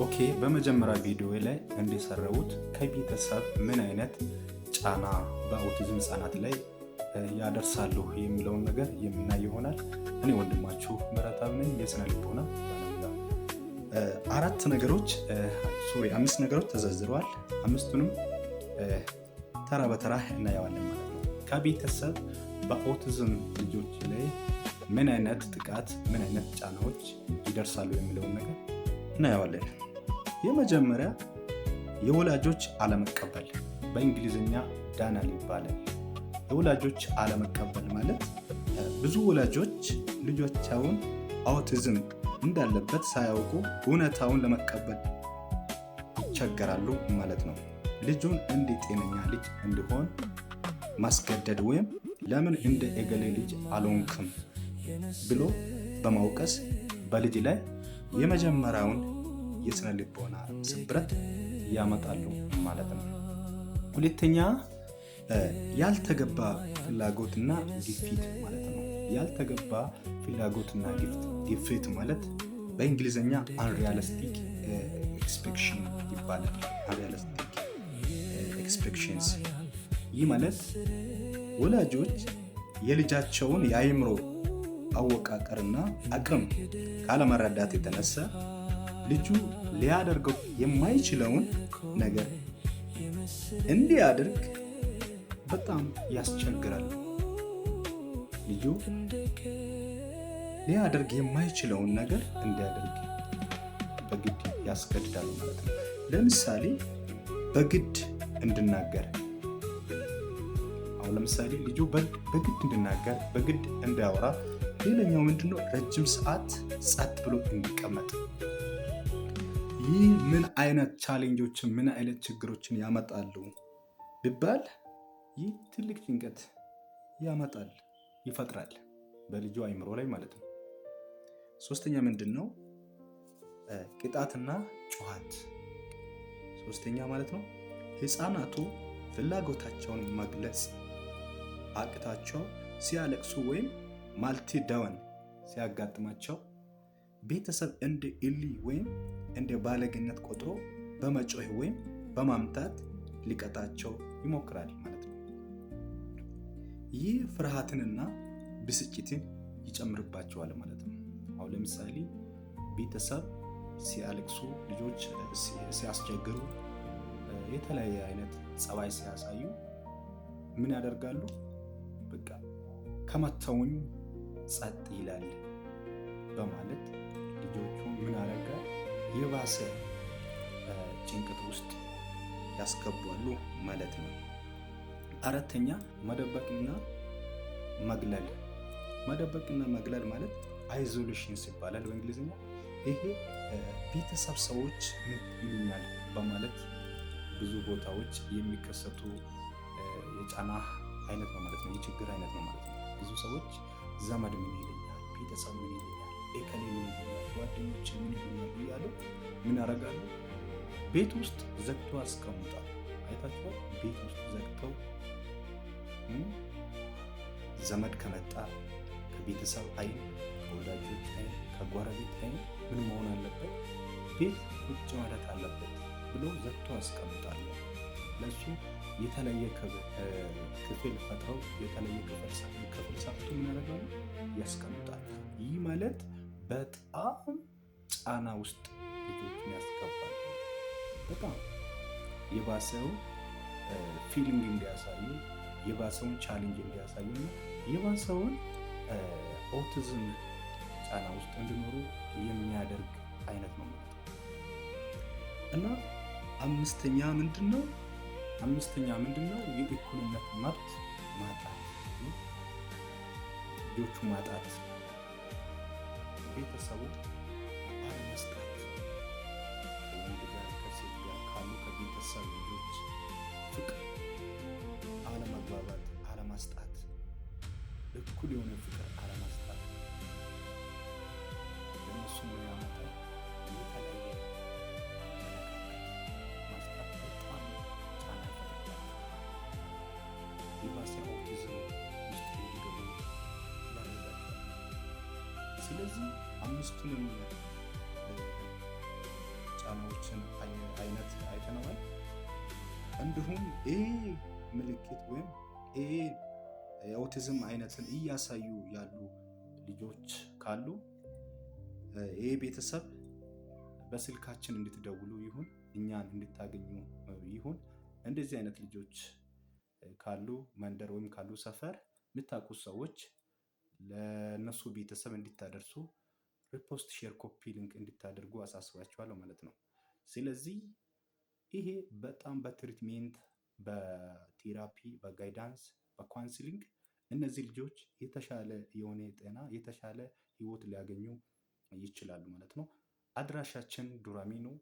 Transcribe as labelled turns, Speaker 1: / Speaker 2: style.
Speaker 1: Okay፣ በመጀመሪያ ቪዲዮ ላይ እንደሰራሁት ከቤተሰብ ምን አይነት ጫና በኦቲዝም ህጻናት ላይ ያደርሳሉ የሚለውን ነገር የምናይ ይሆናል። እኔ ወንድማችሁ ምህረተአብ ነኝ፣ የስነ ልቦና ባለሙያ። አራት ነገሮች፣ sorry፣ አምስት ነገሮች ተዘርዝረዋል። አምስቱንም ተራ በተራ እናየዋለን ማለት ነው። ከቤተሰብ በኦቲዝም ልጆች ላይ ምን አይነት ጥቃት፣ ምን አይነት ጫናዎች ይደርሳሉ የሚለውን ነገር እናየዋለን። የመጀመሪያ የወላጆች አለመቀበል፣ በእንግሊዝኛ denial ይባላል። የወላጆች አለመቀበል ማለት ብዙ ወላጆች ልጆቻቸውን ኦቲዝም እንዳለበት ሳያውቁ እውነታውን ለመቀበል ይቸገራሉ ማለት ነው። ልጁን እንደ ጤነኛ ልጅ እንዲሆን ማስገደድ ወይም ለምን እንደ እገሌ ልጅ አልሆንክም ብሎ በመውቀስ በልጅ ላይ የመጀመሪያውን የስነ ልቦና ስብራት ያመጣሉ ማለት ነው። ሁለተኛ ያልተገባ ፍላጎትና ግፊት ማለት ነው። ያልተገባ ፍላጎትና ግፊት ማለት በእንግሊዝኛ unrealistic expectation ይባላል። Unrealistic expectations። ይህ ማለት ወላጆች የልጃቸውን የአእምሮ አወቃቀርና አቅም ካለመረዳት የተነሳ ልጁ ሊያደርገው የማይችለውን ነገር እንዲያደርግ በጣም ያስቸግራል። ልጁ ሊያደርግ የማይችለውን ነገር እንዲያደርግ በግድ ያስገድዳሉ ማለት ነው። ለምሳሌ በግድ እንዲናገር፣ አሁን ለምሳሌ ልጁ በግድ እንዲናገር፣ በግድ እንዲያወራ። ሌላኛው ምንድነው? ረጅም ሰዓት ጸጥ ብሎ እንዲቀመጥ። ይህ ምን አይነት challenge ኦችን፣ ምን አይነት ችግሮችን ያመጣሉ ቢባል ይህ ትልቅ ጭንቀት ያመጣል፣ ይፈጥራል በልጁ አይምሮ ላይ ማለት ነው። ሶስተኛ ምንድን ነው? ቅጣትና ጩኸት። ሶስተኛ ማለት ነው፣ ህፃናቱ ፍላጎታቸውን መግለጽ አቅቷቸው ሲያለቅሱ ወይም meltdown ሲያጋጥማቸው ቤተሰብ እንደ እልህ ወይም እንደ ባለጌነት ቆጥሮ በመጮህ ወይም በመምታት ሊቀጣቸው ይሞክራል ማለት ነው። ይህ ፍርሃትንና ብስጭትን ይጨምርባቸዋል ማለት ነው። አሁን ለምሳሌ ቤተሰብ ሲያለቅሱ፣ ልጆች ሲያስቸግሩ፣ የተለያየ አይነት ጸባይ ሲያሳዩ ምን ያደርጋሉ? በቃ ከመታውኝ ጸጥ ይላል በማለት ልጆቹ ምን ያደርጋል? የባሰ ጭንቀት ውስጥ ያስገባሉ ማለት ነው። አራተኛ መደበቅና መግለል። መደበቅና መግለል ማለት isolations ይባላል በእንግሊዝኛ። ይሄ ቤተሰብ ሰዎች ምን ይሉኛል በማለት ብዙ ቦታዎች የሚከሰቱ የጫና አይነት ነው ማለት ነው። የችግር አይነት ነው ማለት ነው። ብዙ ሰዎች ዘመድ ምን ይለኛል፣ ቤተሰብ ምን ይለኛል፣ እከሌ ምን ይለኛል፣ ጓደኞች ምን ይሉኛል እያሉ ምን ያደርጋሉ? ቤት ውስጥ ዘግቶ ያስቀምጣል። አይታችኋል? ቤት ውስጥ ዘግተው ዘመድ ከመጣ ከቤተሰብ አይን፣ ከወዳጆች አይን፣ ከጎረቤት አይን ምን መሆን አለበት? ቤት ቁጭ ማለት አለበት ብሎ ዘግቶ ያስቀምጣሉ። ለሱ የተለየ ክፍል ፈጥረው፣ የተለየ ክፍል ሰርቶ ምን ያደርጋሉ? ያስቀምጣል። ይህ ማለት በጣም ጫና ውስጥ ልጆችን ያስገባል። በጣም የባሰው feeling እንዲያሳዩ፣ የባሰውን challenge እንዲያሳዩ እና የባሰውን ኦቲዝም ጫና ውስጥ እንዲኖሩ የሚያደርግ አይነት ነው ማለት ነው። እና አምስተኛ ምንድን ነው? አምስተኛ ምንድን ነው? የእኩልነት መብት ማጣት፣ ልጆቹ ማጣት፣ ቤተሰቡ አለመስጠት፣ ከወንድ ጋር ከሴት ጋር ካሉ ከቤተሰብ ልጆች ፍቅር አለመግባባት፣ አለመስጣት፣ እኩል የሆነ ፍቅር አለመስጣት ለእነሱ ምን ያመጣል? የተለየ አመለካከት ማስጣት በጣም ጫና ይፈጥርባቸዋል። የባሰ ኦቲዝም ውስጥ እንዲገቡ ያደርጋቸዋል። ስለዚህ አምስቱንም ጫናዎች ምልክቶችን አይነት አይተነዋል። እንዲሁም ይህ ምልክት ወይም ይህ የኦቲዝም አይነትን እያሳዩ ያሉ ልጆች ካሉ ይህ ቤተሰብ በስልካችን እንድትደውሉ ይሁን፣ እኛን እንድታገኙ ይሁን። እንደዚህ አይነት ልጆች ካሉ መንደር ወይም ካሉ ሰፈር የምታውቁ ሰዎች ለእነሱ ቤተሰብ እንድታደርሱ repost፣ share፣ copy link እንድታደርጉ አሳስባችኋለሁ ማለት ነው። ስለዚህ ይሄ በጣም በ treatment፣ በ therapy፣ በ guidance፣ በ counseling እነዚህ ልጆች የተሻለ የሆነ ጤና፣ የተሻለ ህይወት ሊያገኙ ይችላሉ ማለት ነው። አድራሻችን ዱራሜ ነው።